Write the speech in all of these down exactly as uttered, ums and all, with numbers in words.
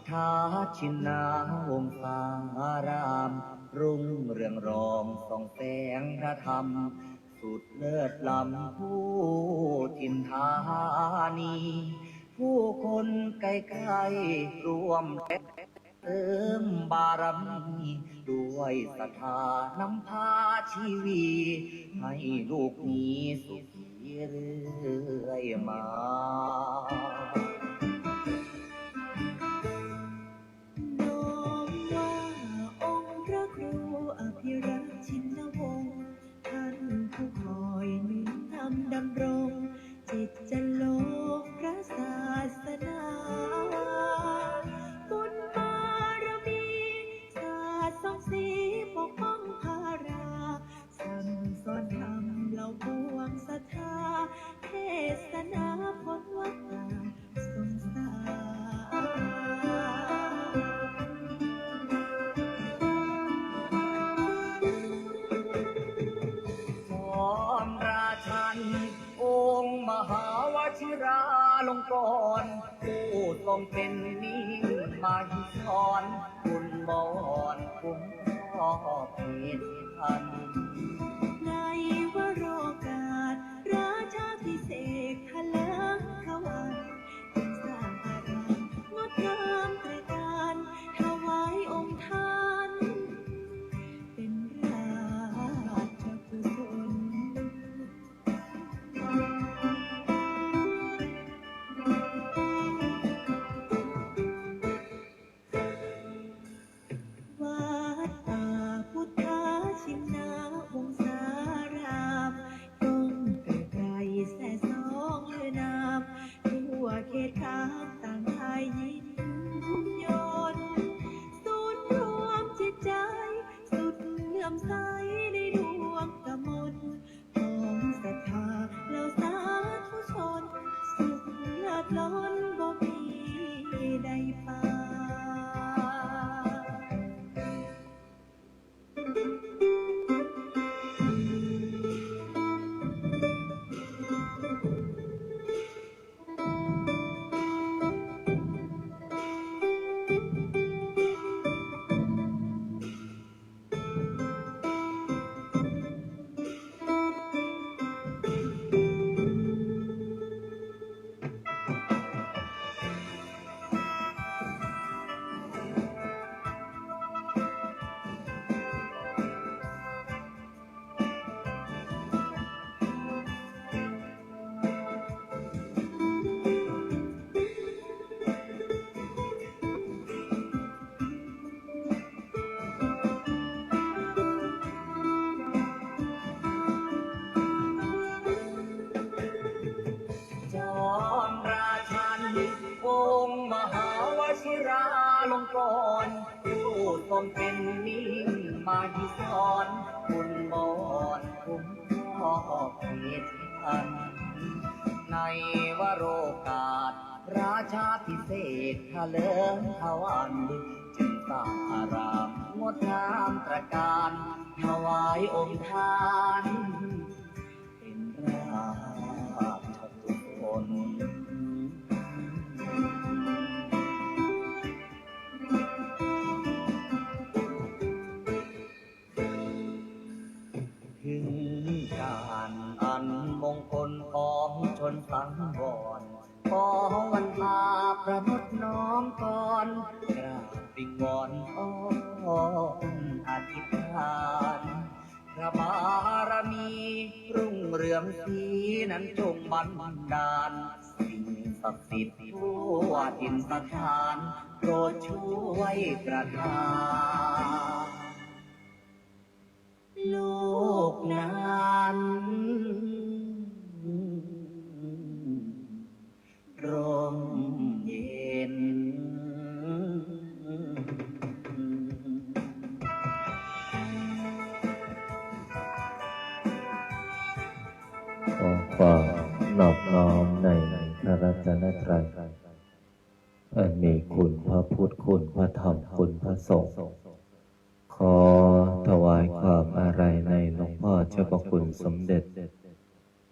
ทาชินนาวงศาราม รุ่งเรืองรองส่องแสงพระธรรม สุดเลิศล้ำผู้ถิ่นธานี ผู้คนใกล้ๆร่วมแรงเสริมบารมี ด้วยศรัทธานำพาชีวี ให้ลูกมีสุขีเรื่อยมา น้อมว่าองค์พระครูอภิรักษ์ชินวงศ์ ท่านผู้คอยหนุนนำดำรง จิตจโลกพระศาสนา บุญบารมีสาดส่องสีปกป้องพารา สั่งสอนธรรมเหล่าปวงศรัทธา เทศนาพ้นวัฏฏะสงสาร พร้อมราชัน องค์มหาวชิราลงกรณ์ ผู้ทรงเป็นมิ่งมหิธร บุญบอนคุ้มครอบเขตพัน ในวโรกาส ราชาภิเษกทะเลิงทวัน สร้างอารามงดงามตระการ ถวายองค์ท่าน เป็นราชกุศล วัดป่าพุทธชินนาวงศาราม ก้องเกริกไกรแซ่ซ้องลือนาม ทั่วเขตคามต่างไทยยินยน ศูนย์รวมจิตใจ สุดเลื่อมใสในดวงกมล ของศรัทธาเหล่าสาธุชน สุขเลิศล้นบ่มีได้ปาน จอมราชัน องค์มหาวชิราลงกรณ์ ผู้ทรงเป็นมิ่งมหิธร บุญบอนคุ้มครอบเขตพัน ในวโรกาส ราชาภิเษกทะเลิงทวัน จึงสร้างอารามงดงามตระการ ถวายองค์ท่าน เป็นราชกุศล ถึงการอันมงคลของชนสังวร ขอวันพาประมุขน้อมกร กราบวิงวอนอ้อนอธิษฐาน พระบารมีรุ่งเรืองศรีนั้นจงบันดาล สิ่งศักดิ์สิทธิ์ทั่วถิ่นสถาน โปรดช่วยประทาน ลูกนั้นร่มเย็น ขอความนอบน้อมในพระรัตนตรัย อันมีคุณพระพุทธ คุณพระธรรม คุณพระสงฆ์ ขอถวายความอาลัยในหลวงพ่อเจ้าพระคุณสมเด็จ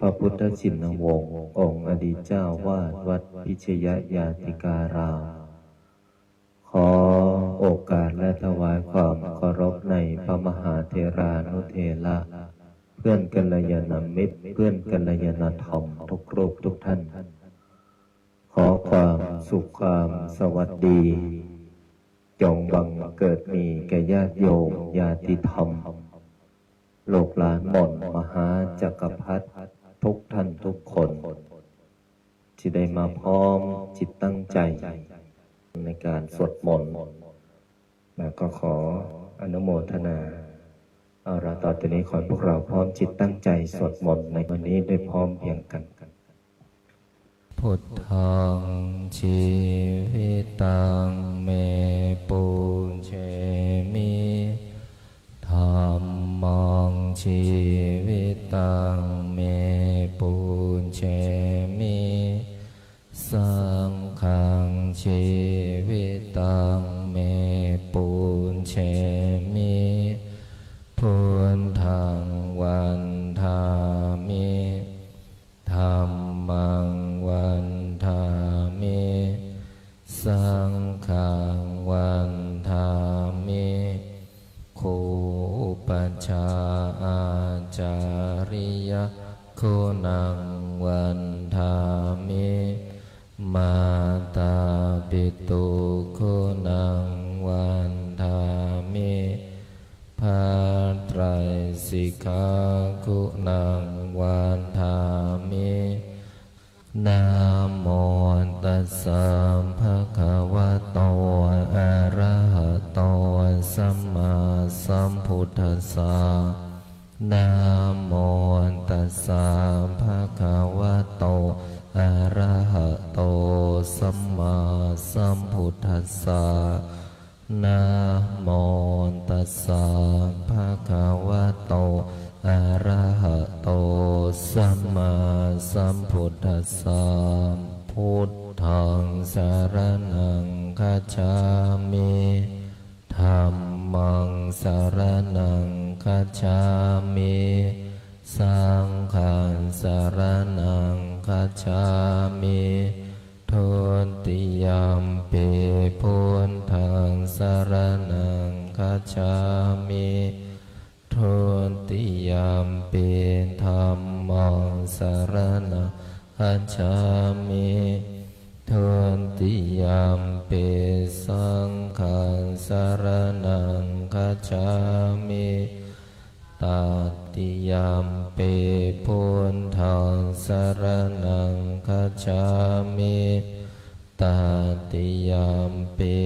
พระพุทธชินวงศ์ องค์อดีตเจ้าวาดวัดพิชยญาติการาม ข ขอโอกาสและถวายความเคารพในพระมหาเถรานุเถระ เพื่อนกัลยาณมิตร เพื่อนกัลยาณธรรมทุกรูปทุกท่าน ขอความสุขความสวัสดี จงบังเกิดมีแก่ญาติโยมญาติธรรม ลูกหลานหม่อนมหาจักรพรรดิทุกท่านทุกคน ที่ได้มาพร้อมจิตตั้งใจในการสวดมนต์ แล้วก็ขออนุโมทนา เอาละ ต่อจากนี้ขอให้พวกเราพร้อมจิตตั้งใจสวดมนต์ในวันนี้ด้วยพร้อมเพรียงกัน Buddhaṃ jīvitaṃ me pūjemi, dhammaṃ jīvitaṃ me pūjemi, saṅghaṃ jīvitaṃ me pūjemi, buddhaṃ vandāmi, dhammaṃ vandāmi, saṅghaṃ vandāmi, gurupaja ācariyāguṇaṃ vandāmi, mātāpituguṇaṃ vandāmi, bhātraisikāguṇaṃ vandāmi. Namo tassa bhagavato arahato sammāsambuddhassa. Namo tassa bhagavato arahato sammāsambuddhassa. Namo tassa bhagavato arahato sammāsambuddhassa. Buddhaṃ saraṇaṃ gacchāmi. Dhammaṃ saraṇaṃ gacchāmi. Saṅghaṃ saraṇaṃ gacchāmi. Dutiyampi buddhaṃ saraṇaṃ gacchāmi. Dutiyampi dhammaṃ saraṇaṃ gacchāmi. Dutiyampi saṅghaṃ saraṇaṃ gacchāmi. Tatiyampi buddhaṃ saraṇaṃ gacchāmi. Tatiyampi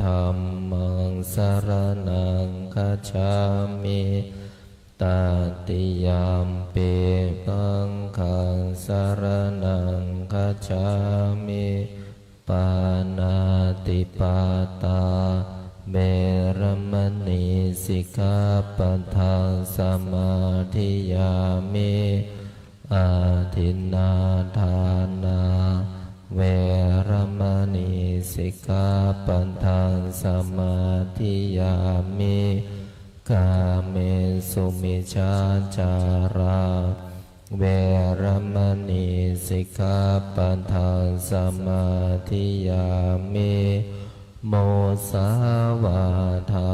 dhammaṃ saraṇaṃ gacchāmi. Tatiyampi saṅghaṃ saraṇaṃ gacchāmi. Pāṇātipātā veramaṇī sikkhāpadaṃ samādiyāmi. Adinnādānā veramaṇī sikkhāpadaṃ samādiyāmi. Kāmesu micchācārā veramaṇī sikkhāpadaṃ samādiyāmi. Musāvādā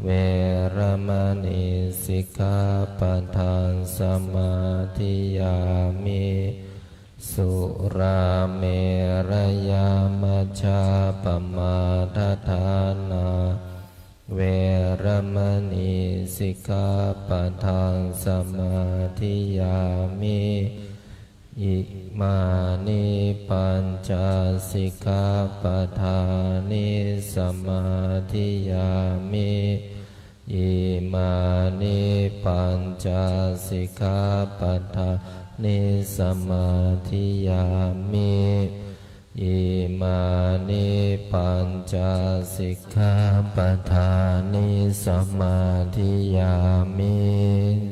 veramaṇī sikkhāpadaṃ samādiyāmi. Surāmerayamajjapamādaṭṭhānā veramaṇī sikkhāpadaṃ samādiyāmi. Imāni pañca sikkhāpadāni samādiyāmi. Imāni pañca sikkhāpadāni samādiyāmi. Imāni pañca sikkhāpadāni samādiyāmi.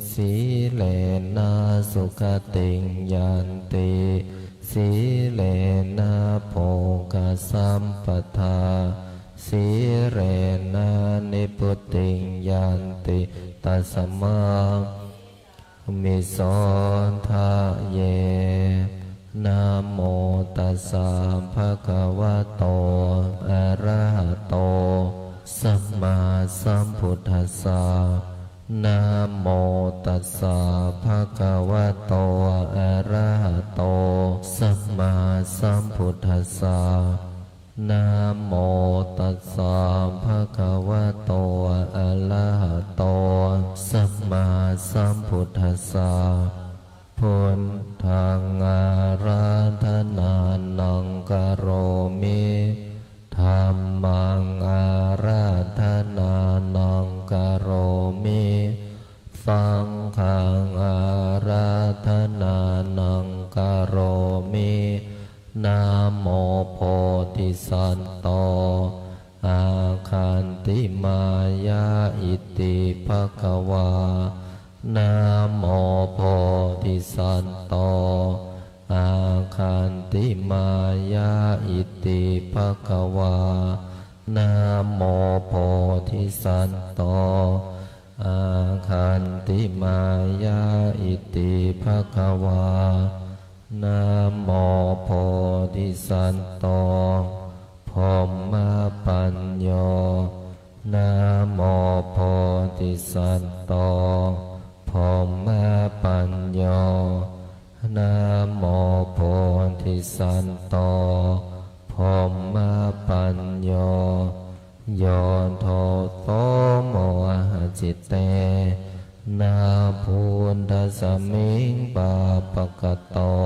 Sīlena sugatiṃ yanti, sīlena bhogasampadā, sīlena nibbutiṃ yanti, tasmā sīlassa vihāmi sotthāye. Namo tassa tassa bhagavato arahato sammāsambuddhassa. Namo tassa bhagavato arahato sammāsambuddhassa. Namo tassa bhagavato arahato sammāsambuddhassa. Buddhaṃ ārādhanānaṃ karomi. Dhammaṃ ārādhanānaṃ karomi. Saṅghaṃ ārādhanānaṃ karomi. Namo bodhisatto āgantimāya iti bhagavā. Namo bodhisatto āgantimāya iti bhagavā. Namo bodhisatto āgantimāya iti bhagavā. Namo bodhisatto brahmapañño. Namo bodhisatto brahmapañño. Namo bodhisatto brahmapañño. Yo doso mohacittena buddhasmiṃ pāpakato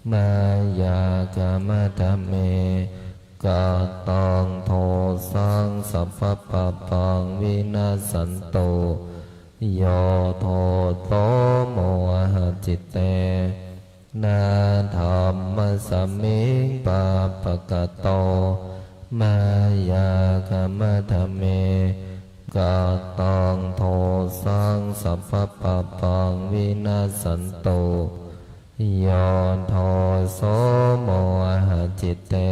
mayā khamatha me kataṃ dosaṃ sabba pāpaṃ vinassantu. Yo doso mohacittena dhammasmiṃ pāpakato mayā khamatha me kataṃ dosaṃ sabba pāpaṃ vinassantu. Yo doso mohacitte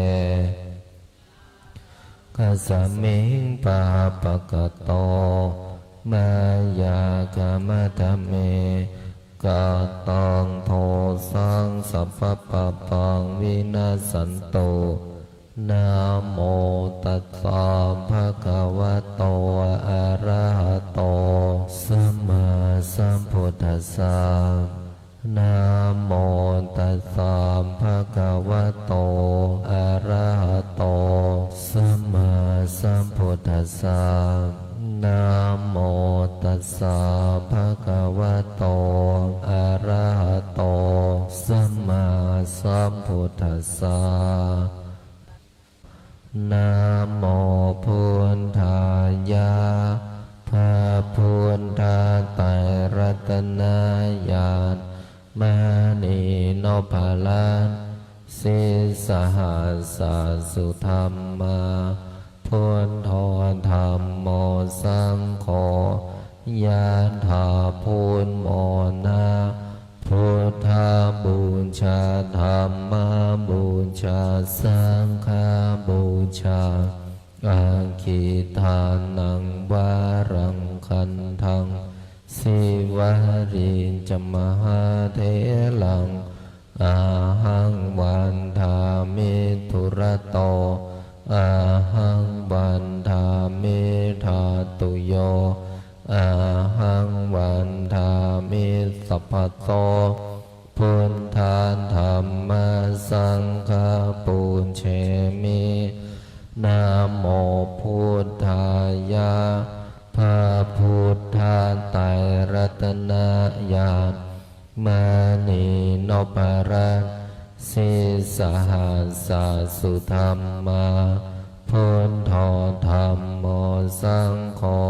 saṅghasmiṃ pāpakato mayā khamatha me kataṃ dosaṃ sabba pāpaṃ vinassantu. Namo tassa bhagavato arahato sammāsambuddhassa. Namo tassa bhagavato arahato sammāsambuddhassa. Namo tassa bhagavato arahato sammāsambuddhassa. Namo buddhāya. พระพุทธไตรรัตนญาณ มณีนพรัตน์ sīsahassa sudhammā, buddho dhammo saṅgho, yathā buddhamona, buddhapūjā dhammapūjā saṅghapūjā, aggidānaṃ varaṃ gandhaṃ, sīvalī ca mahātheraṃ, ahaṃ vandāmi dūrato, ahaṃ vandāmi dhātuyo, ahaṃ vandāmi sabbaso, buddha dhamma saṅgha pūjemi. Namo buddhāya. พระพุทธไตรรัตนญาณ มณีนพรัตน์ sīsahassa sudhammā, buddho dhammo saṅgho,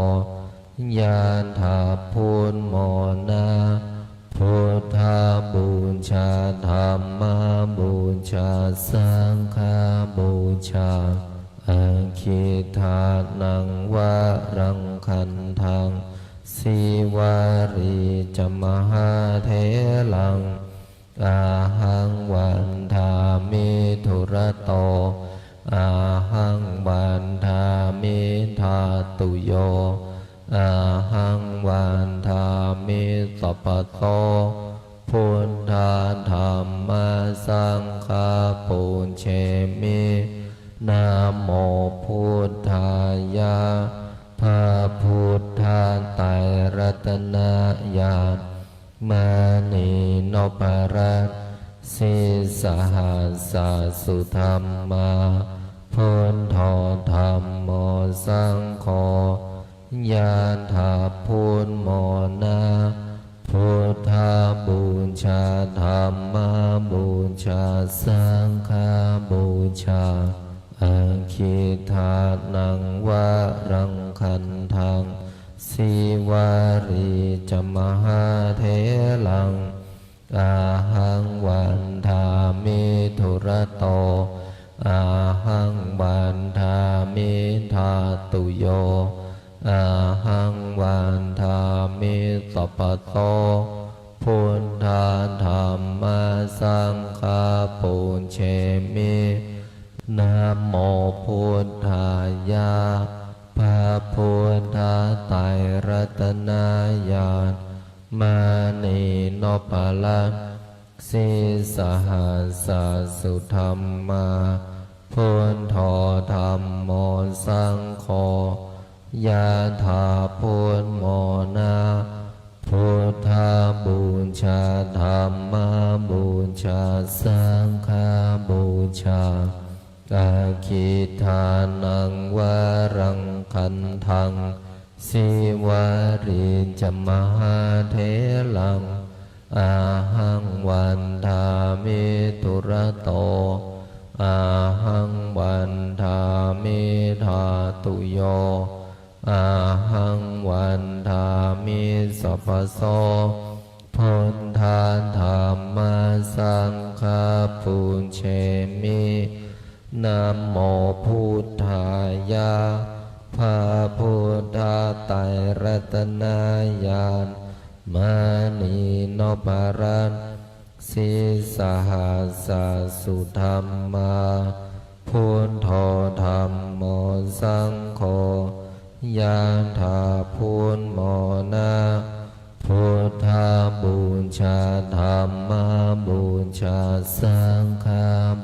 yathā buddhamona, buddhapūjā dhammapūjā saṅghapūjā, aggidānaṃ varaṃ gandhaṃ, sīvalī ca mahātheraṃ, ahaṃ vandāmi dūrato, ahaṃ vandāmi dhātuyo, ahaṃ vandāmi sabbaso, buddha dham มมาสังฆาปูเชมิ นะโมพุทธายะ พระพุทธไตรรัตนญาณ มณีนพรัตน์ สิสหัสสะสุธัมมา พุทโธธัมโมสังโฆ ยะถาพุทโมนะ พุทธบูชา ธัมมบูชา สังฆบูชา อะคิฏฐานังวรังคันธัง สิวลีจมหาเถรัง อะหังวันทามิ ทุระโต อะหังวันทามิ ทาตุโย อะหังวันทามิ สัพพะโต พุทธาธัมมาสังฆาปูเชมิ นะโมพุทธายะ พระพุทธไตรรัตนญาณ มณีนพรัตน์ สิสหัสสะสุธัมมา พุทโธธัมโมสังโฆ ยะถาพุทโมนะ พุทธบูชา ธัมมบูชา สังฆบูชา อะคิฏฐานังวรังคันธัง สิวลีจมหาเถรัง อะหังวันทามิ ทุระโต อะหังวันทามิ ทาตุโย อะหังวันทามิ สัพพะโส พุทธาธัมมาสังฆาปูเชมิ นะโมพุทธายะ พระพุทธไตรรัตนญาณ มณีนพรัตน์ สิสหัสสะสุธัมมา พุทโธธัมโมสังโฆ ยะถาพุทโมนะ พุทธบูชา ธัมมบูชา สังฆ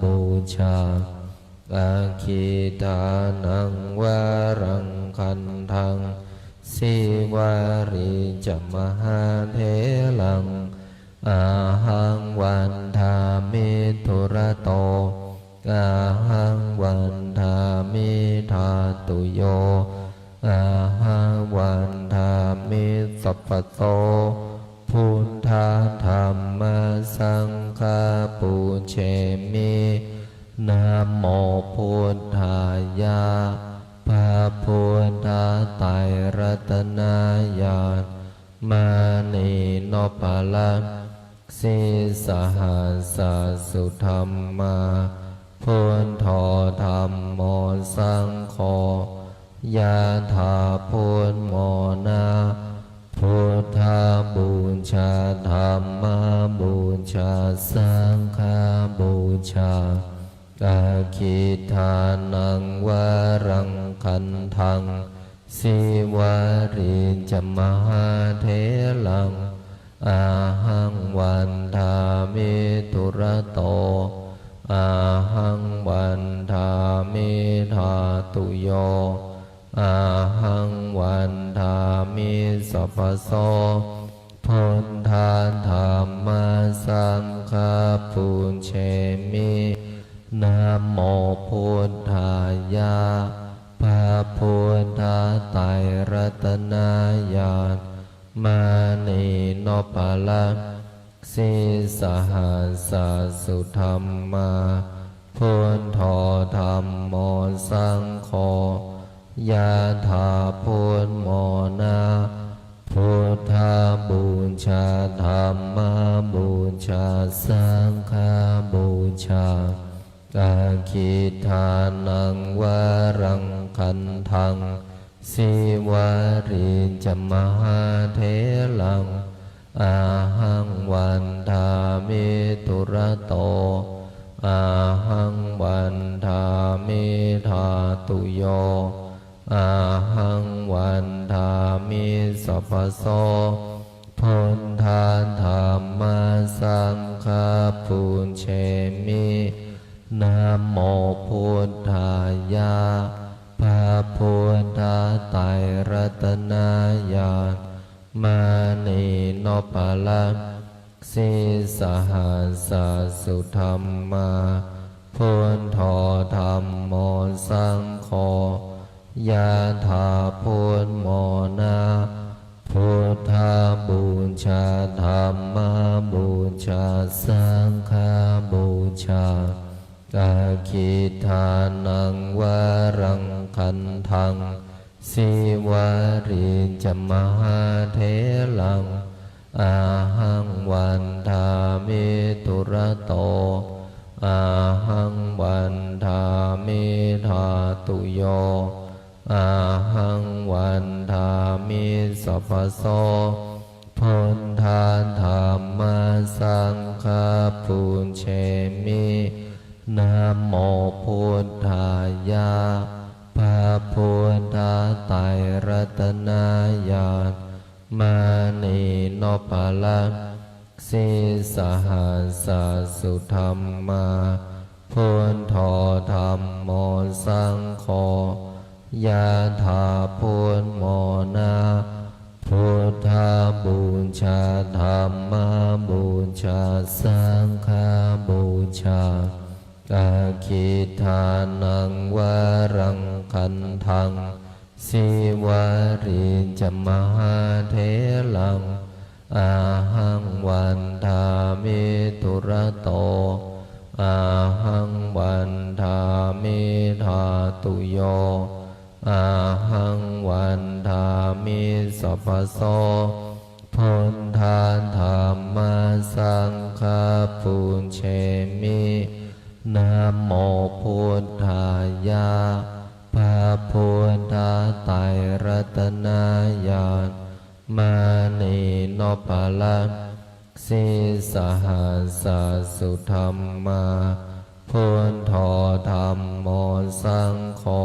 บูชา อะคิฏฐานังวรังคันธัง สิวลีจมหาเถรัง อะหังวันทามิ ทุระโต อะหังวันทามิ ทาตุโย อะหังวันทามิ สัพพะโส พุทธาธัมมาสังฆาปูเชมิ นะโมพุทธายะ พระพุทธไตรรัตนญาณ มณีนพรัตน์ สิสหัสสะสุธัมมา พุทโธธัมโมสังโฆ ยะถาพุทโมนะ พุทธบูชา ธัมมบูชา สังฆบูชา อะคิฏฐานังวรังคันธัง สิวลีจมหาเถรัง อะหังวันทามิ ทุระโต อะหังวันทามิ ทาตุโย อะหังวันทามิ สัพพะโส พุทธาธัมมาสังฆาปูเชมิ นะโมพุทธายะ พระพุทธไตรรัตนญาณ มณีนพรัตน์ สิสหัสสะสุธัมมา พุทโธธัมโมสังโฆ ยะถาพุทโมนะ พุทธบูชา ธัมมบูชา สังฆบูชา อะคิฏฐานังวรังคันธัง สิวลีจมหาเถรัง อะหังวันทามิ ทุระโต อะหังวันทามิ ทาตุโย อะหังวันทามิ สัพพะโส พุทธาธัมมาสังฆาปู chemi. Namo buddhāya, พระพุทธไตรรัตนญาณ mani noppalassi sahassa sudhammā, buddho dhammo saṅgho, yathā buddhamona, buddhapūjā, dhammapūjā, saṅghapūjā. Aggidānaṃ varaṃ gandhaṃ, sīvalī ca mahātheraṃ, ahaṃ vandāmi dūrato, ahaṃ vandāmi dhātuyo, ahaṃ vandāmi sabbaso. Buddha dhamma saṅgha pūjemi. Namo buddhāya, พระพุทธไตรรัตนญาณ mani noppalassi sahassa sudhammā, buddho dhammo saṅgho, yathā buddhamona, buddhapūjā, dhammapūjā, saṅghapūjā. Aggidānaṃ varaṃ gandhaṃ, sīvalī ca mahātheraṃ, ahaṃ vandāmi dūrato, ahaṃ vandāmi dhātuyo, ahaṃ vandāmi sabbaso. Buddha dhamma saṅgha pūjemi. Namo buddhāya, พระพุทธไตรรัตนญาณ mani noppalassi sahassa sudhammā, buddho dhammo saṅgho,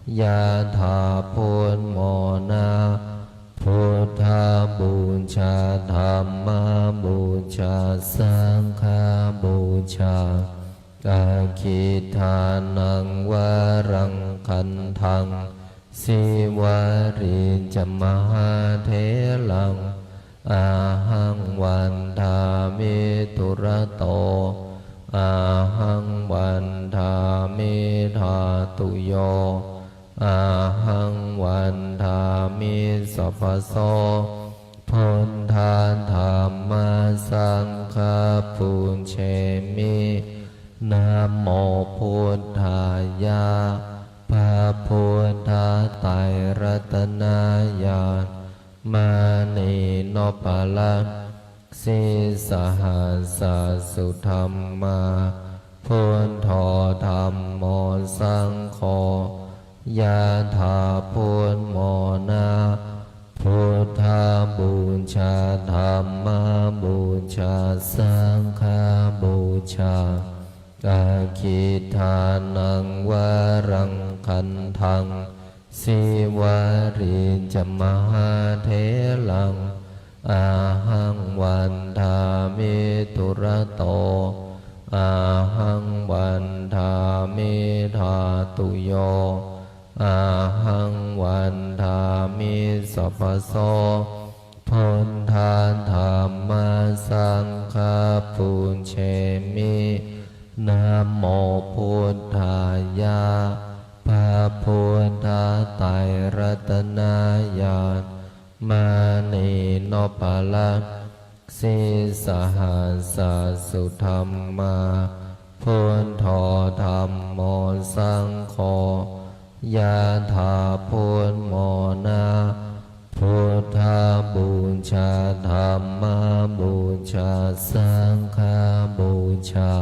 yathā buddhamona, buddhapūjā, dhammapūjā, saṅghapūjā. Aggidānaṃ varaṃ gandhaṃ, sīvalī ca mahātheraṃ, ahaṃ vandāmi dūrato, ahaṃ vandāmi dhātuyo, ahaṃ vandāmi sabbaso. Buddha dhamma saṅgha pūjemi. Namo buddhāya, พระพุทธไตรรัตนญาณ mani noppalassi sahassa sudhammā, buddho dhammo saṅgho, yathā buddhamona, buddhapūjā, dhammapūjā, saṅghapūjā. Aggidānaṃ varaṃ gandhaṃ, sīvalī ca mahātheraṃ, ahaṃ vandāmi dūrato, ahaṃ vandāmi dhātuyo, ahaṃ vandāmi sabbaso. Buddha dhamma saṅgha pūjemi. Namo buddhāya, พระพุทธไตรรัตนญาณ mani noppalassi sahassa sudhammā, buddho dhammo saṅgho, yathā buddhamona, buddhapūjā, dhammapūjā, saṅghapūjā.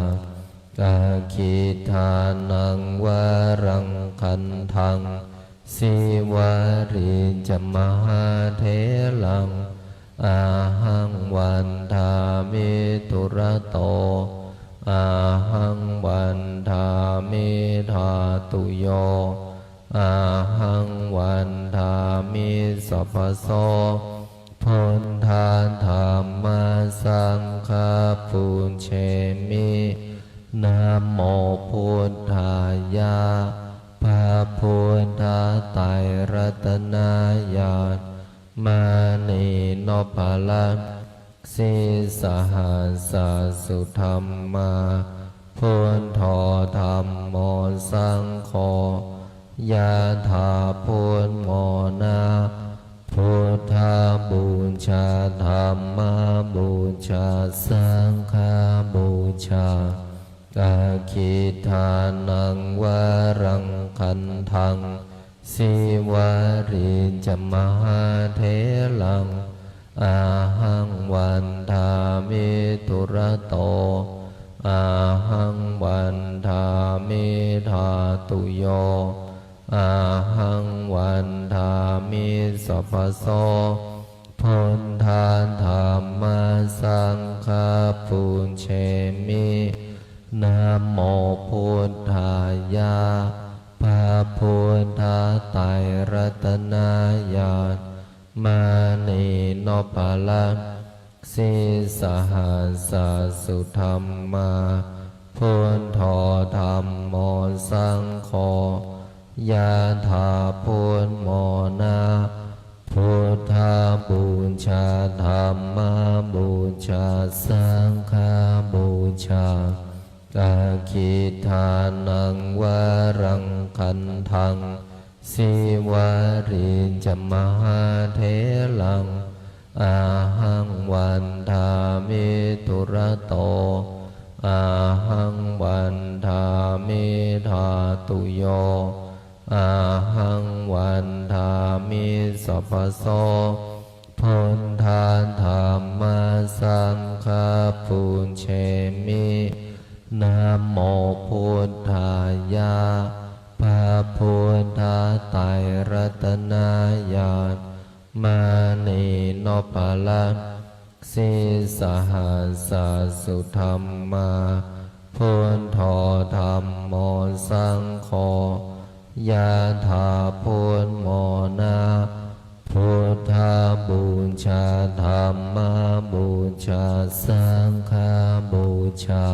Aggidānaṃ varaṃ gandhaṃ, sīvalī ca mahātheraṃ, ahaṃ vandāmi dūrato, ahaṃ vandāmi dhātuyo, ahaṃ vandāmi sabbaso. Buddha dhamma saṅgha sammābuddho dhammo saṅgho yathābudmona buddhapūjā dhammapūjā saṅghapūjā aggidānaṃ varaṃ gandhaṃ sīvalī ca mahātheraṃ ahaṃ vandāmi dūrato ahaṃ vandāmi dhātuyo ahaṃ vandāmi sabbaso buddhā dhammā saṅghā pūjemi namo buddhāya พระพุทธไตรรัตนญาณ มณีนพรัตน์ sīsahassa sudhammā buddho dhammo saṅgho yathābudmona buddhapūjā dhammapūjā saṅghapūjā aggidānaṃ varaṃ gandhaṃ sīvalī ca mahātheraṃ ahaṃ vandāmi dūrato ahaṃ vandāmi dhātuyo ahaṃ vandāmi sabbaso buddhā dhammā saṅghā pūjemi namo buddhāya พระพุทธไตรรัตนญาณ มณีนพรัตน์ sīsahassa sudhammā buddho dhammo saṅgho yathābudmona buddhapūjā dhammapūjā saṅghapūjā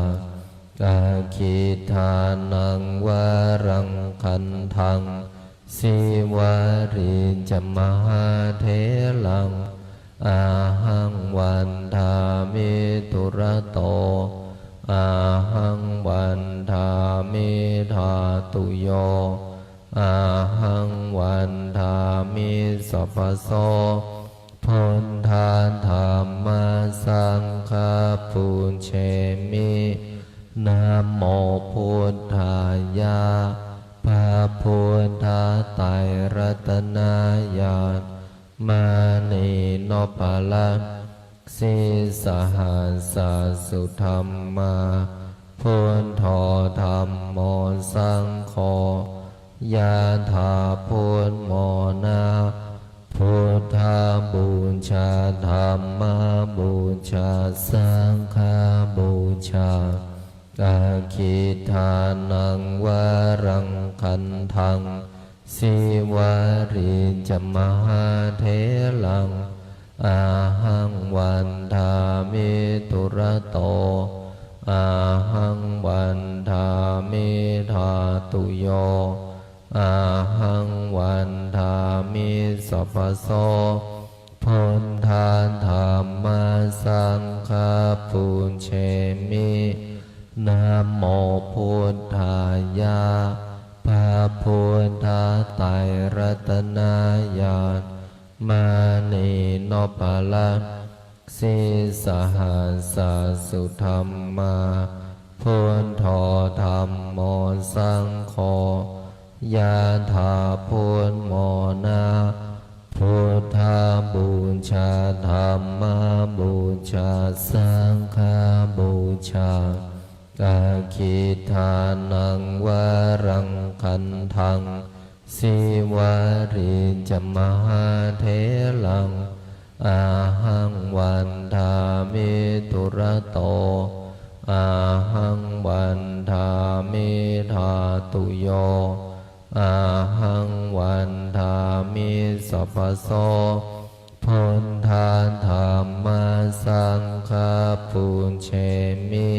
aggidānaṃ varaṃ gandhaṃ sīvalī ca mahātheraṃ ahaṃ vandāmi dūrato ahaṃ vandāmi dhātuyo ahaṃ vandāmi sabbaso buddhā dhammā saṅghā pūjemi namo buddhāya พระพุทธไตรรัตนญาณ มณีนพรัตน์ sīsahassa sudhammā buddho dhammo saṅgho yathābudmona buddhapūjā dhammapūjā saṅghapūjā aggidānaṃ varaṃ gandhaṃ sīvalī ca mahātheraṃ ahaṃ vandāmi dūrato ahaṃ vandāmi dhātuyo ahaṃ vandāmi sabbaso buddhā dhammā saṅghā pūjemi namo buddhāya พระพุทธไตรรัตนญาณ มณีนพรัตน์ sīsahassa sudhammā buddho dhammo saṅgho yathābudmona buddhapūjā dhammapūjā saṅghapūjā aggidānaṃ varaṃ gandhaṃ sīvalī ca mahātheraṃ ahaṃ vandāmi dūrato ahaṃ vandāmi dhātuyo ahaṃ vandāmi sabbaso buddhā dhammā saṅghā pūjemi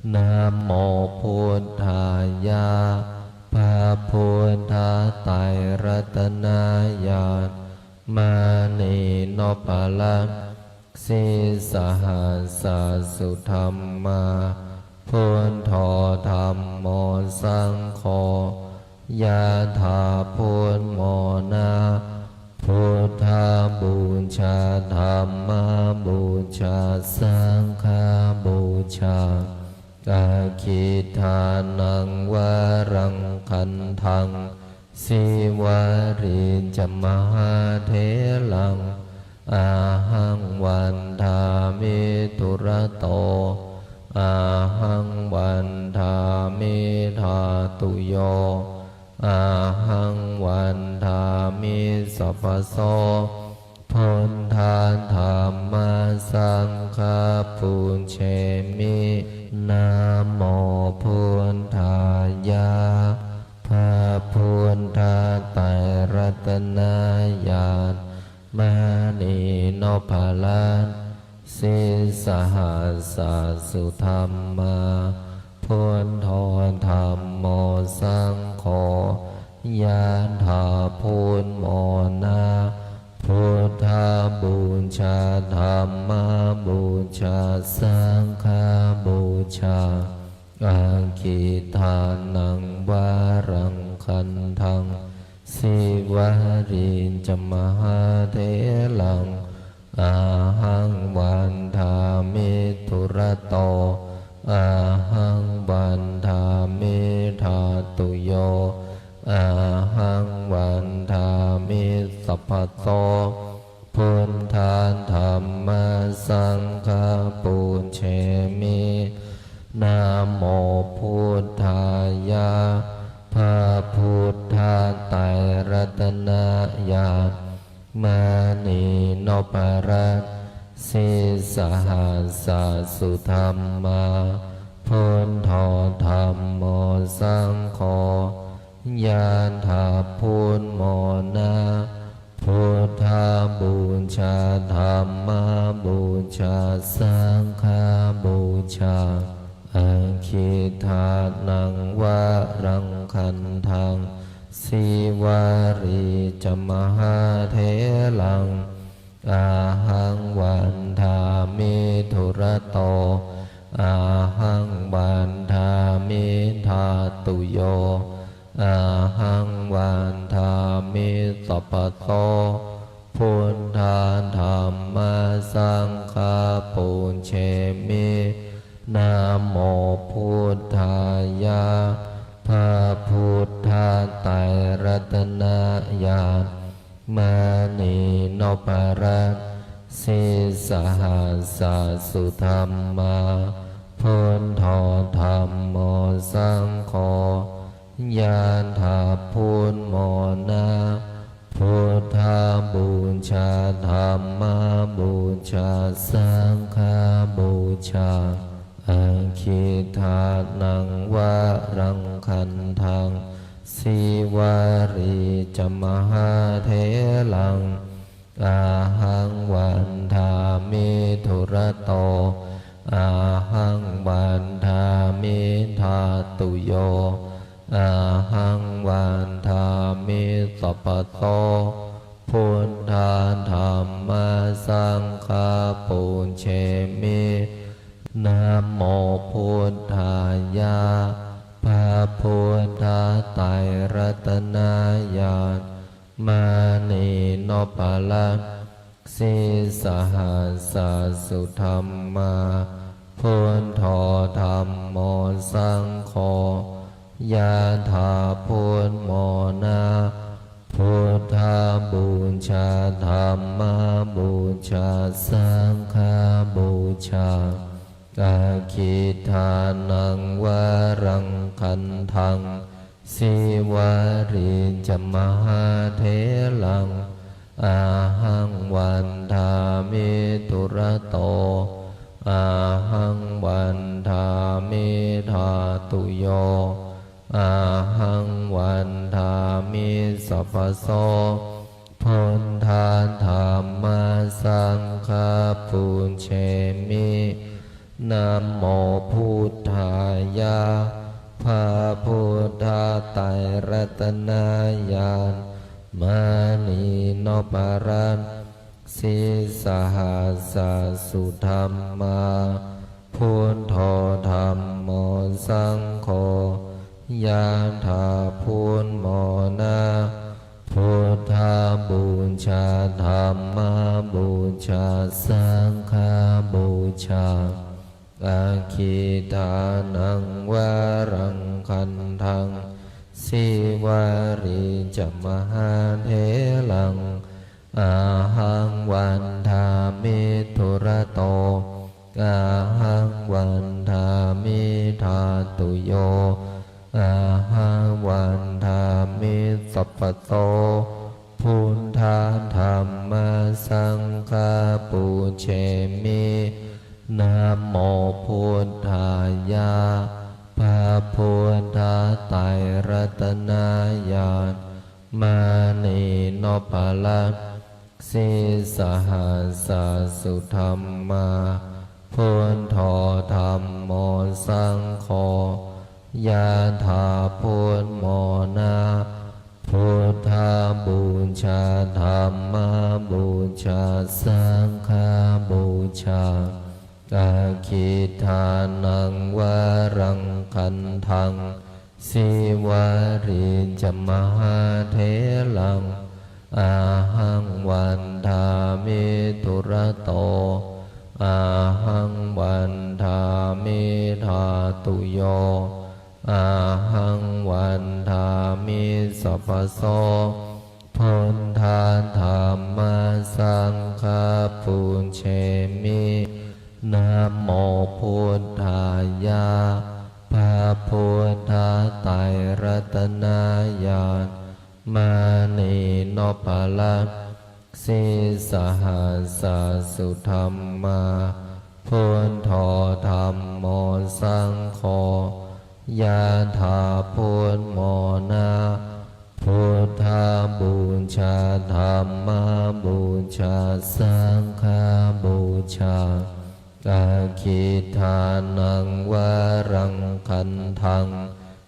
namo buddhāya พระพุทธไตรรัตนญาณ มณีนพรัตน์ Sīsahassa sudhammā, buddho dhammo saṅgho, yadā buddhamona, buddhapūjā dhammapūjā saṅghapūjā, aggidānaṃ varaṃ gandhaṃ, Sīvalī ca mahātheraṃ, ahaṃ vandāmi dūrato, ahaṃ vandāmi dhātuyo, ahaṃ vandāmi sabbaso, buddha dhamma saṅgha pūjemi. Namo buddhāya. พระพุทธไตรรัตนญาณ มณีนพรัตน์ sīsahassa sudhammā, buddho dhammo saṅgho, yadā buddhamona, buddhapūjā dhammapūjā saṅghapūjā, aggidānaṃ varaṃ gandhaṃ, Sīvalī ca mahātheraṃ, ahaṃ vandāmi dūrato, ahaṃ vandāmi dhātuyo, ahaṃ vandāmi sabbaso, buddha dhamma saṅgha pūjemi. Namo buddhāya. พระพุทธไตรรัตนญาณ มณีนพรัตน์ sīsahassa sudhammā, buddho dhammo saṅgho, yadā buddhamona, buddhapūjā dhammapūjā saṅghapūjā, aggidānaṃ varaṃ gandhaṃ, Sīvalī ca mahātheraṃ, ahaṃ vandāmi dūrato, ahaṃ vandāmi dhātuyo, ahaṃ vandāmi sabbaso, buddha dhamma saṅgha pūjemi. Namo buddhāya. พระพุทธไตรรัตนญาณ มณีนพรัตน์ sīsahassa sudhammā, buddho dhammo saṅgho, yadā buddhamona, buddhapūjā dhammapūjā saṅghapūjā, aggidānaṃ varaṃ gandhaṃ, Sīvalī ca mahātheraṃ, ahaṃ vandāmi dūrato, ahaṃ vandāmi dhātuyo, ahaṃ vandāmi sabbaso, buddha dhamma saṅgha pūjemi. Namo buddhāya. พระพุทธไตรรัตนญาณ มณีนพรัตน์ sīsahassa sudhammā, buddho dhammo saṅgho, yadā buddhamona, buddhapūjā dhammapūjā saṅghapūjā, aggidānaṃ varaṃ gandhaṃ, Sīvalī ca mahātheraṃ, ahaṃ vandāmi dūrato, ahaṃ vandāmi dhātuyo, ahaṃ vandāmi sabbaso, buddha dhamma saṅgha pūjemi. Namo buddhāya. พระพุทธไตรรัตนญาณ มณีนพรัตน์ sīsahassa sudhammā, buddho dhammo saṅgho, yadā buddhamona, buddhapūjā, dhammapūjā, saṅghapūjā, aggidānaṃ varaṃ gandhaṃ, sīvalī ca mahātheraṃ, ahaṃ vandāmi dūrato, ahaṃ vandāmi dhātuyo, ahaṃ vandāmi sabbaso, buddha dhamma saṅgha pūjemi, namo buddhāya, พระพุทธไตรรัตนญาณ มณีนพรัตน์ sīsahassa sudhammā, buddho dhammo saṅgho, yadā buddhamona, buddhapūjā, dhammapūjā, saṅghapūjā, aggidānaṃ varaṃ gandhaṃ, sīvalī ca mahātheraṃ, ahaṃ vandāmi dūrato, ahaṃ vandāmi dhātuyo, ahaṃ vandāmi sabbaso, buddha dhamma saṅgha pūjemi, namo buddhāya, พระพุทธไตรรัตนญาณ มณีนพรัตน์ sīsahassa sudhammā, buddho dhammo saṅgho, yadā buddhamona, buddhapūjā, dhammapūjā, saṅghapūjā, aggidānaṃ varaṃ gandhaṃ,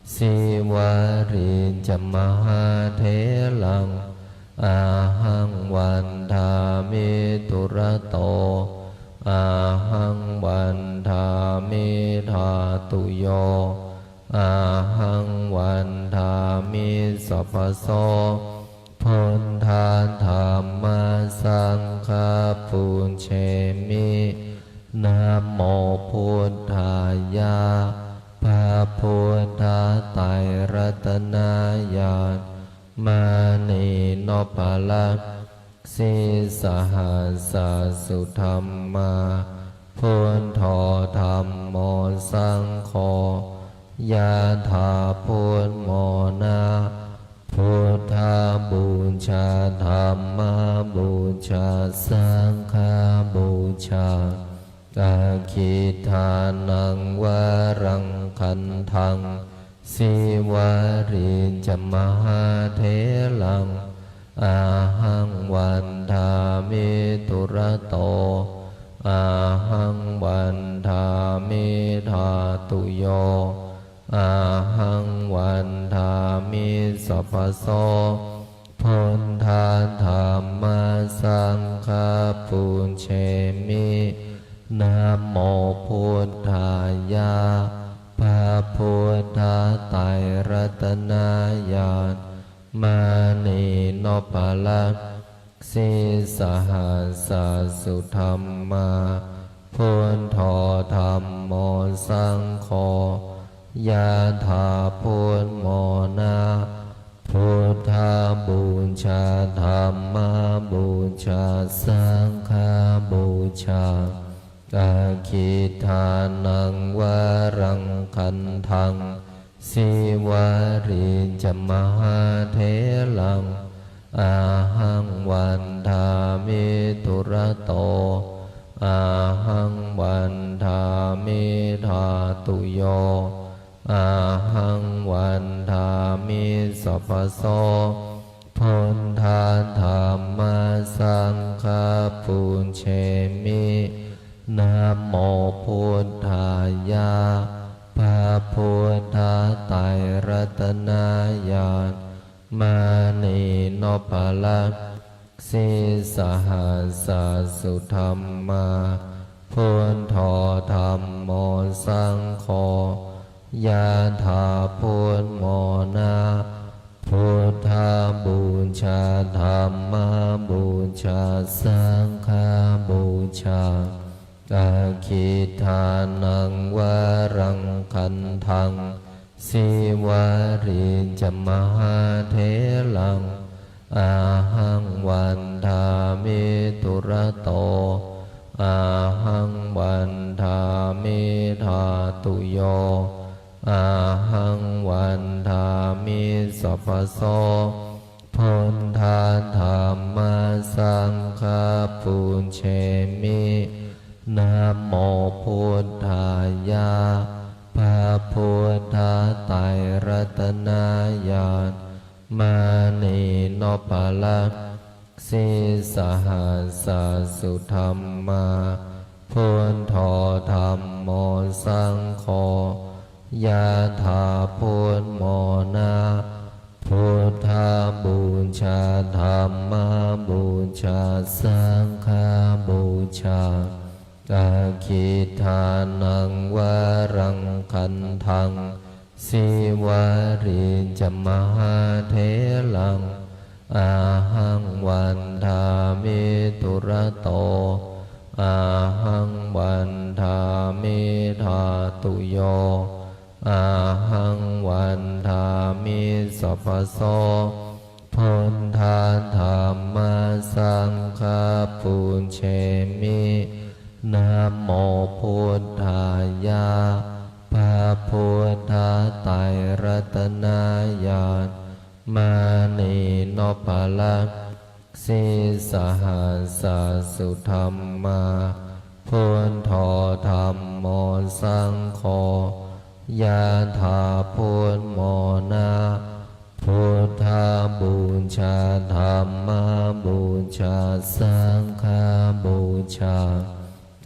sīvalī ca mahātheraṃ, ahaṃ vandāmi dūrato, ahaṃ vandāmi dhātuyo, ahaṃ vandāmi sabbaso, buddha dhamma saṅgha pūjemi, namo buddhāya, พระพุทธไตรรัตนญาณ มณีนพรัตน์ sīsahassa sudhammā, buddho dhammo saṅgho, yadā buddhamona, buddhapūjā, dhammapūjā, saṅghapūjā, aggidānaṃ varaṃ gandhaṃ, sīvalī ca mahātheraṃ, ahaṃ vandāmi dūrato, ahaṃ vandāmi dhātuyo, ahaṃ vandāmi sabbaso, buddha dhamma saṅgha pūjemi, namo buddhāya, พระพุทธไตรรัตนญาณ มณีนพรัตน์ sīsahassa sudhammā, buddho dhammo saṅgho, yadā buddhamona, buddhapūjā, dhammapūjā, saṅghapūjā, aggidānaṃ varaṃ gandhaṃ, sīvalī ca mahātheraṃ, ahaṃ vandāmi dūrato, ahaṃ vandāmi dhātuyo, ahaṃ vandāmi sabbaso, buddha dhamma saṅgha pūjemi, namo buddhāya, พระพุทธไตรรัตนญาณ มณีนพรัตน์ sīsahassa sudhammā, buddho dhammo saṅgho, yadā buddhamona, buddhapūjā dhammapūjā saṅghapūjā, aggidānaṃ varaṃ gandhaṃ, sīvalī ca mahātheraṃ, ahaṃ vandāmi dūrato, ahaṃ vandāmi dhātuyo, ahaṃ vandāmi sabbaso, buddha dhamma saṅgha pūjemi. Namo buddhāya, พระพุทธไตรรัตนญาณ มณีนพรัตน์ sīsahassa sudhammā, buddho dhammo saṅgho, yadā buddhamona, buddhapūjā dhammapūjā saṅghapūjā, aggidānaṃ varaṃ gandhaṃ, sīvalī ca mahātheraṃ, ahaṃ vandāmi dūrato, ahaṃ vandāmi dhātuyo, ahaṃ vandāmi sabbaso, buddha dhamma saṅgha pūjemi. Namo buddhāya, พระพุทธไตรรัตนญาณ มณีนพรัตน์ sīsahassa sudhammā, buddho dhammo saṅgho, yadā buddhamona, buddhapūjā dhammapūjā saṅghapūjā,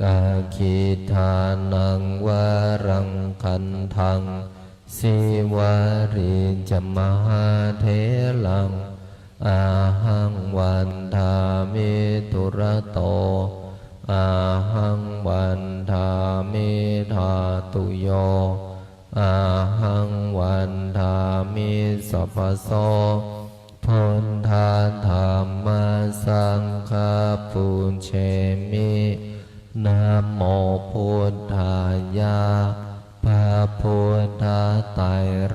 aggidānaṃ varaṃ gandhaṃ, sīvalī ca mahātheraṃ, ahaṃ vandāmi dūrato, ahaṃ vandāmi dhātuyo, ahaṃ vandāmi sabbaso, buddha dhamma saṅgha pūjemi. Namo buddhāya, พระพุทธไตร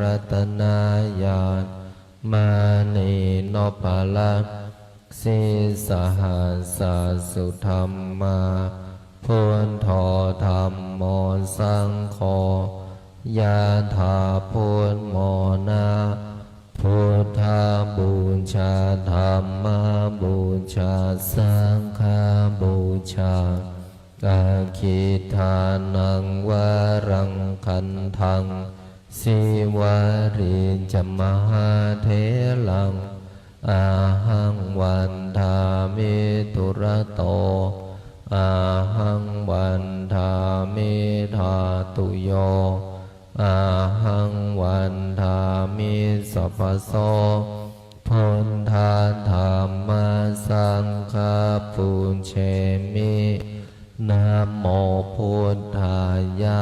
รัตนญาณ มณีนพรัตน์ sīsahassa sudhammā, buddho dhammo saṅgho, yadā buddhamona, buddhapūjā dhammapūjā saṅghapūjā, aggidānaṃ varaṃ gandhaṃ, sīvalī ca mahātheraṃ, ahaṃ vandāmi dūrato, ahaṃ vandāmi dhātuyo, ahaṃ vandāmi sabbaso, buddha dhamma saṅgha pūjemi. Namo buddhāya,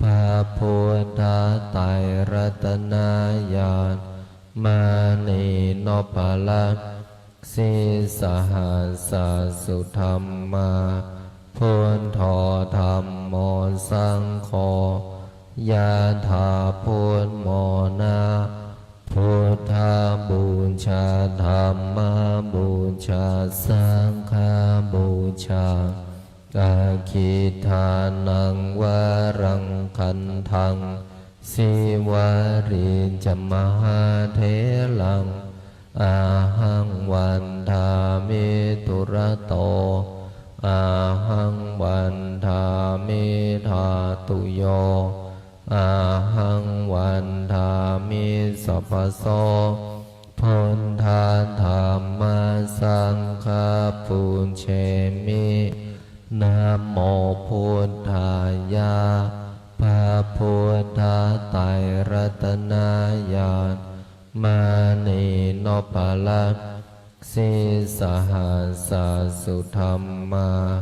พระพุทธไตรรัตนญาณ มณีนพรัตน์ sīsahassa sudhammā, buddho dhammo saṅgho, yadā buddhamona, buddhapūjā dhammapūjā saṅghapūjā, aggidānaṃ varaṃ gandhaṃ, sīvalī ca mahātheraṃ, ahaṃ vandāmi dūrato, ahaṃ vandāmi dhātuyo, ahaṃ vandāmi sabbaso, buddha dhamma saṅgha pūjemi. Namo buddhāya, พระพุทธไตรรัตนญาณ มณีนพรัตน์ sīsahassa sudhammā,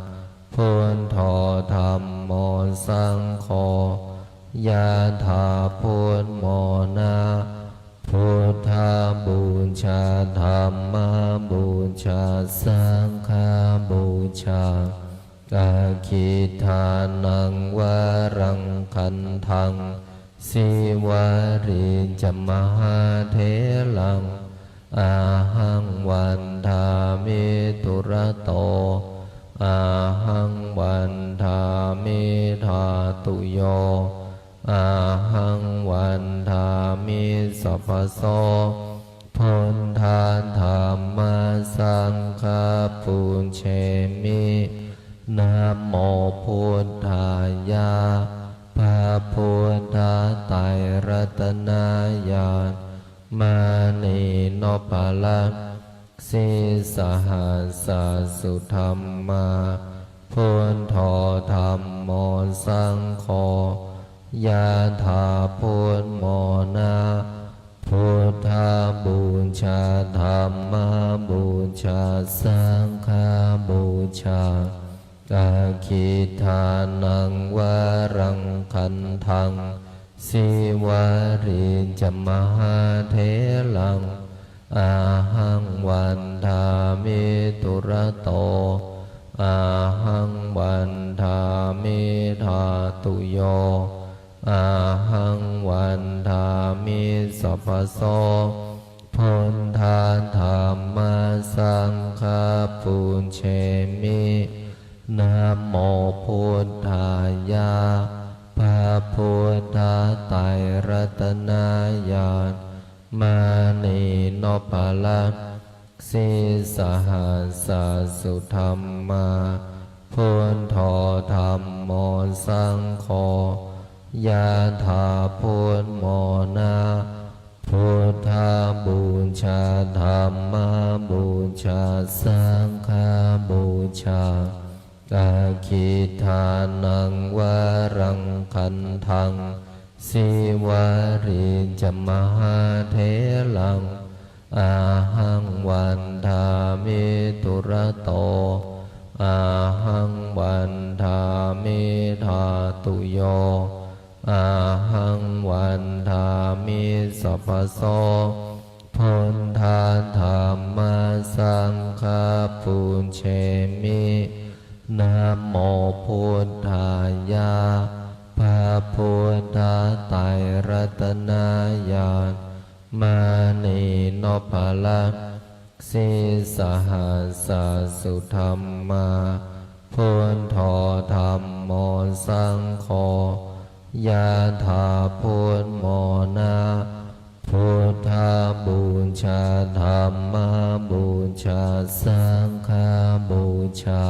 buddho dhammo saṅgho, yadā buddhamona, buddhapūjā dhammapūjā saṅghapūjā, aggidānaṃ varaṃ gandhaṃ, sīvalī ca mahātheraṃ, ahaṃ vandāmi dūrato, ahaṃ vandāmi dhātuyo, ahaṃ vandāmi sabbaso, buddha dhamma saṅgha pūjemi, namo buddhāya, พระพุทธไตรรัตนญาณ มณีนพรัตน์ sīsahassa sudhammā, buddho dhammo saṅgho, yadā buddhamona, buddhapūjā dhammapūjā saṅghapūjā, aggidānaṃ varaṃ gandhaṃ, sīvalī ca mahātheraṃ, ahaṃ vandāmi dūrato, ahaṃ vandāmi dhātuyo, ahaṃ vandāmi sabbaso, buddha dhamma saṅgha pūjemi, namo buddhāya, พระพุทธไตรรัตนญาณ มณีนพรัตน์ sīsahassa sudhammā, buddho dhammo saṅgho, yadā buddhamona, buddhapūjā dhammapūjā saṅghapūjā, aggidānaṃ varaṃ gandhaṃ, sīvalī ca mahātheraṃ, ahaṃ vandāmi dūrato, ahaṃ vandāmi dhātuyo, ahaṃ vandāmi sabbaso, buddha dhamma saṅgha pūjemi, namo buddhāya, พระพุทธไตรรัตนญาณ มณีนพรัตน์ sīsahassa sudhammā, buddho dhammo saṅgho, yadā buddhamona, buddhapūjā dhammapūjā saṅghapūjā,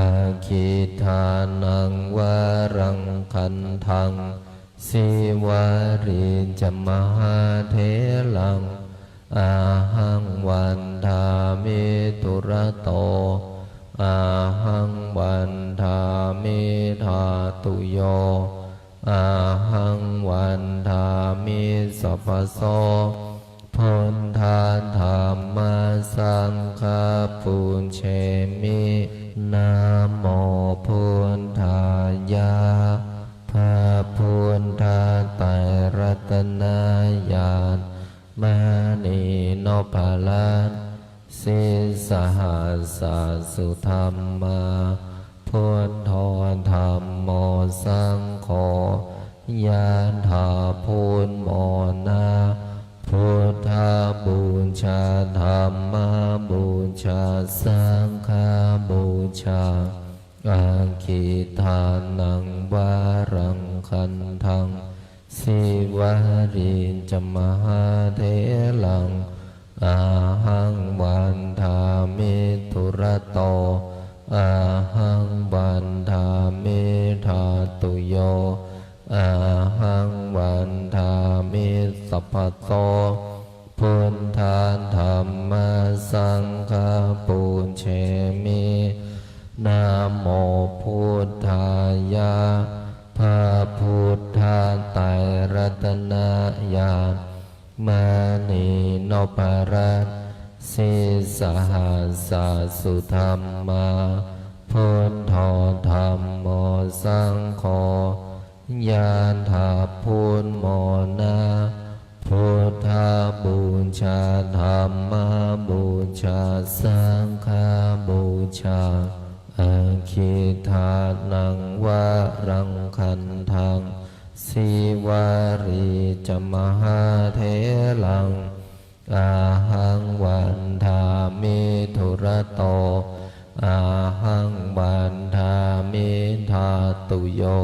aggidānaṃ varaṃ gandhaṃ, sīvalī ca mahātheraṃ, ahaṃ vandāmi dūrato, ahaṃ vandāmi dhātuyo, ahaṃ vandāmi sabbaso, buddha dhamma saṅgha pūjemi, namo buddhāya, พระพุทธไตรรัตนญาณ มณีนพรัตน์ sīsahassa sudhammā, buddho dhammo saṅgho, yadā buddhamona, buddhapūjā dhammapūjā saṅghapūjā, aggidānaṃ varaṃ gandhaṃ, sīvalī ca mahātheraṃ, ahaṃ vandāmi dūrato, ahaṃ vandāmi dhātuyo, ahaṃ vandāmi sabbaso, buddha dhamma saṅgha pūjemi, namo buddhāya, พระพุทธไตรรัตนญาณ มณีนพรัตน์ Sīsahassa sudhammā, buddho dhammo saṅgho, yadā buddhamona, buddhapūjā dhammapūjā saṅghapūjā, aggidānaṃ varaṃ gandhaṃ, sīvalī ca mahātheraṃ, ahaṃ vandāmi dūrato, ahaṃ vandāmi dhātuyo,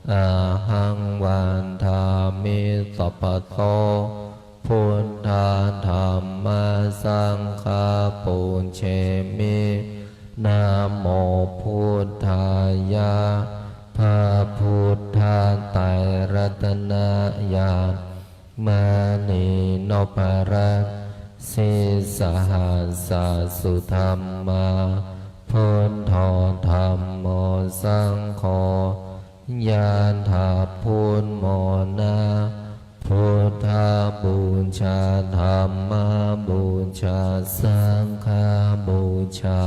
ahaṃ vandāmi sabbaso, buddha dhamma saṅgha pūjemi, namo buddhāya, พระพุทธไตรรัตนญาณ มณีนพรัตน์ sīsahassa sudhammā, buddho dhammo saṅgho, yadā buddhamona, buddhapūjā dhammapūjā saṅghapūjā,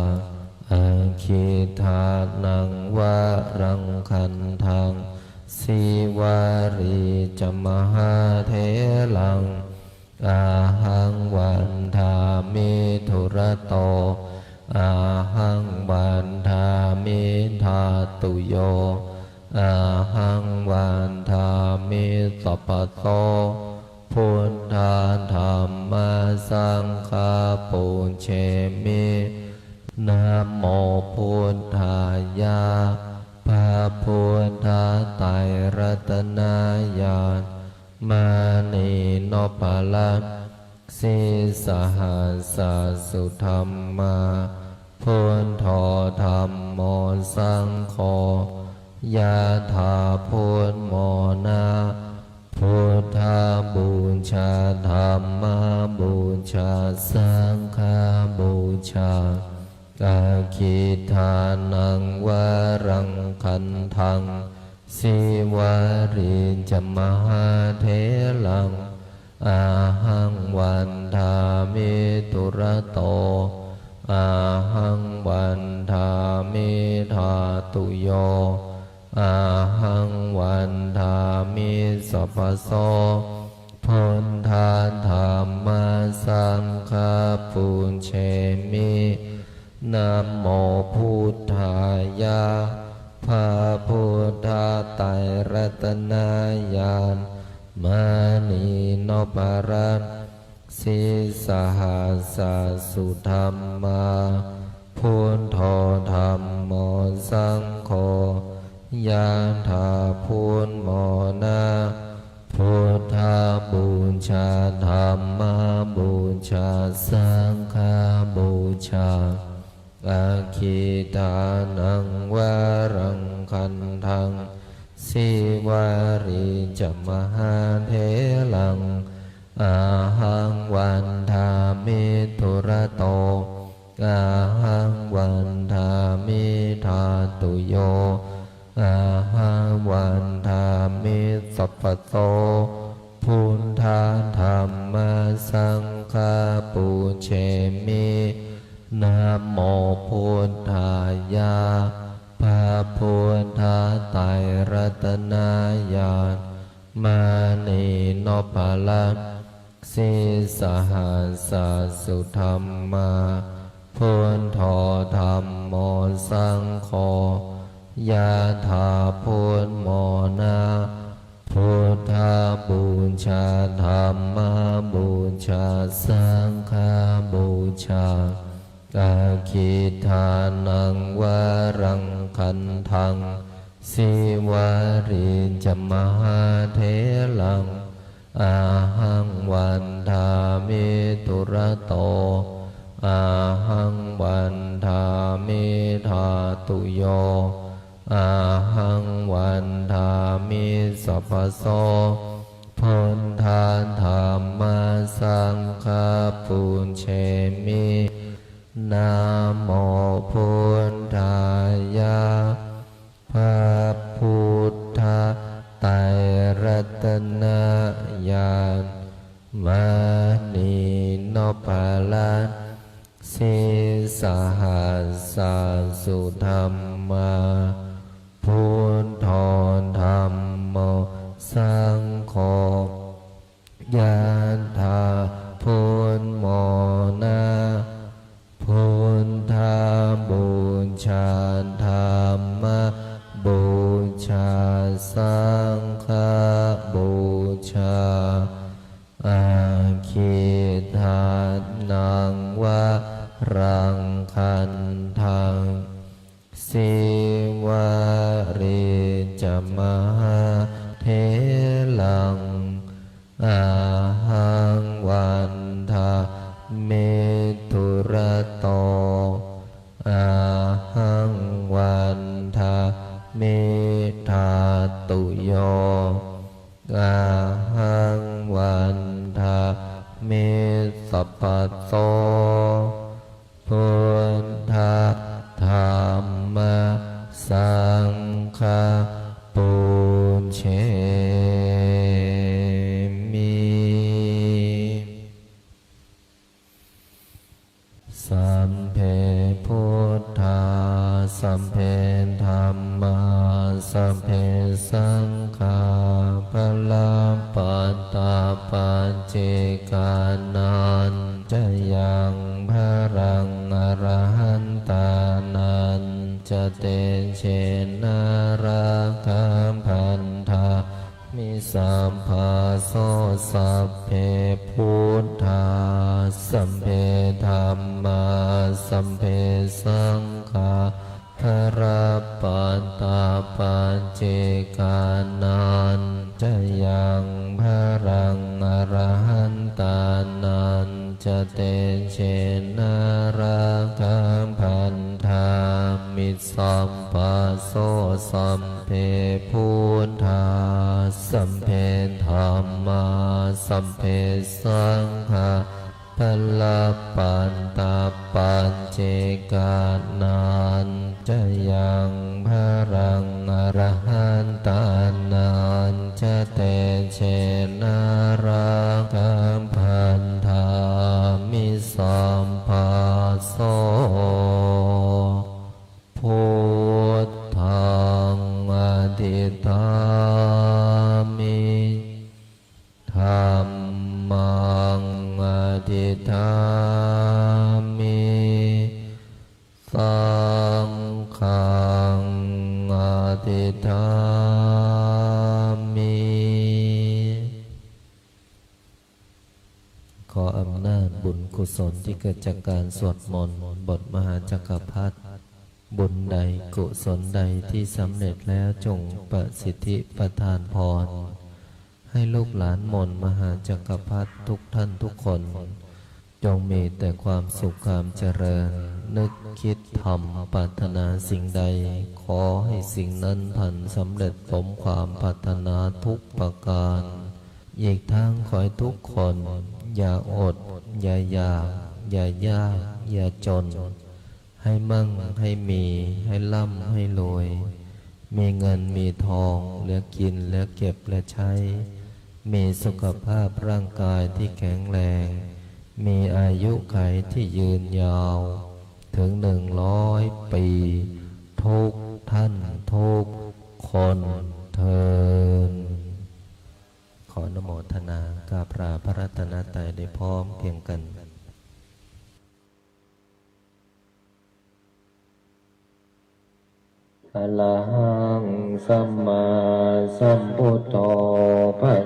aggidānaṃ varaṃ gandhaṃ, sīvalī ca mahātheraṃ, ahaṃ vandāmi dūrato, ahaṃ vandāmi dhātuyo, ahaṃ vandāmi sabbaso, buddha dhamma saṅgha pūjemi, namo buddhāya, พระพุทธไตรรัตนญาณ มณีนพรัตน์ sīsahassa sudhammā, buddho dhammo saṅgho, yadā buddhamona, buddhapūjā dhammapūjā saṅghapūjā, aggidānaṃ varaṃ gandhaṃ, sīvalī ca mahātheraṃ, ahaṃ vandāmi dūrato, ahaṃ vandāmi dhātuyo, ahaṃ vandāmi sabbaso, buddha dhamma saṅgha pūjemi, namo buddhāya, พระพุทธไตรรัตนญาณ มณีนพรัตน์ sīsahassa sudhammā, buddho dhammo saṅgho, yadā buddhamona, buddhapūjā dhammapūjā saṅghapūjā, aggidānaṃ varaṃ gandhaṃ, sīvalī ca mahātheraṃ, ahaṃ vandāmi dūrato, ahaṃ vandāmi dhātuyo, ahaṃ vandāmi sabbaso, buddha dhamma saṅgha pūjemi, namo buddhāya, พระพุทธไตรรัตนญาณ มณีนพรัตน์ sīsahassa sudhammā, buddho dhammo saṅgho, yadā buddhamona, buddhapūjā dhammapūjā saṅghapūjā, aggidānaṃ varaṃ gandhaṃ, sīvalī ca mahātheraṃ, ahaṃ vandāmi dūrato, ahaṃ vandāmi dhātuyo, ahaṃ vandāmi sabbaso, buddha dhamma saṅgha pūjemi, namo buddhāya, พระพุทธไตรรัตนญาณ มณีนพ Aṭṭhārasi sahassā sudhammā, buddho dhammo saṅgho, yathā buddhamona, buddhapūjā, dhammapūjā, saṅghapūjā, aggīdānaṃ varaṃ gandhaṃ, sīvalī ca mahātheraṃ, ahaṃ vandāmi dūrato, ahaṃ vandāmi dhātuyo, ahaṃ vandāmi sabbato, buddha dhamma saṅgha pūjemi. Sabbe buddhā, sabbe dhammā, sabbe saṅghā, balappattā paccekānañca yaṃ balaṃ arahantānañca tejena rakkhaṃ bandhā mi sabbaso. Sabbe buddhā, sabbe dhammā, sabbe saṅghā, balappattā paccekānañca yaṃ balaṃ arahantānañca tejena rakkhaṃ bandhāmi sabbaso. Sabbe buddhā, sabbe dhammā, sabbe saṅghā, balappattā paccekānañca yaṃ balaṃ arahantānañca tejena rakkhaṃ bandhāmi sabbaso. Buddhaṃ adhiṭṭhāmi, dhammaṃ adhiṭṭhāmi, saṅghaṃ adhiṭṭhāmi. ขออำนาจบุญกุศลที่เกิดจากการสวดมนต์บทมหาจักรพรรดิ บุญใดกุศลใดที่สำเร็จแล้วจงประสิทธิประทานพร ให้ลูกหลานมนต์มหาจักรพรรดิทุกท่านทุกคน จงมีแต่ความสุขความเจริญ นึกคิดทำปรารถนาสิ่งใด ขอให้สิ่งนั้นพลันสำเร็จสมความปรารถนาทุกประการ อีกทั้งขอให้ทุกคนอย่าอด อย่าอยาก อย่ายาก อย่าจน ให้มั่ง ให้มี ให้ร่ำ ให้รวย มีเงิน มีทอง เหลือกิน เหลือเก็บ เหลือใช้ มีสุขภาพร่างกายที่แข็งแรง มีอายุขัยที่ยืนยาว ถึงหนึ่งร้อยปี ทุกท่านทุกคนเทอญ ขออนุโมทนากราบลาพระรัตนตรัยได้พร้อมเพรียงกัน Arahaṃ sammāsambuddho bhagavā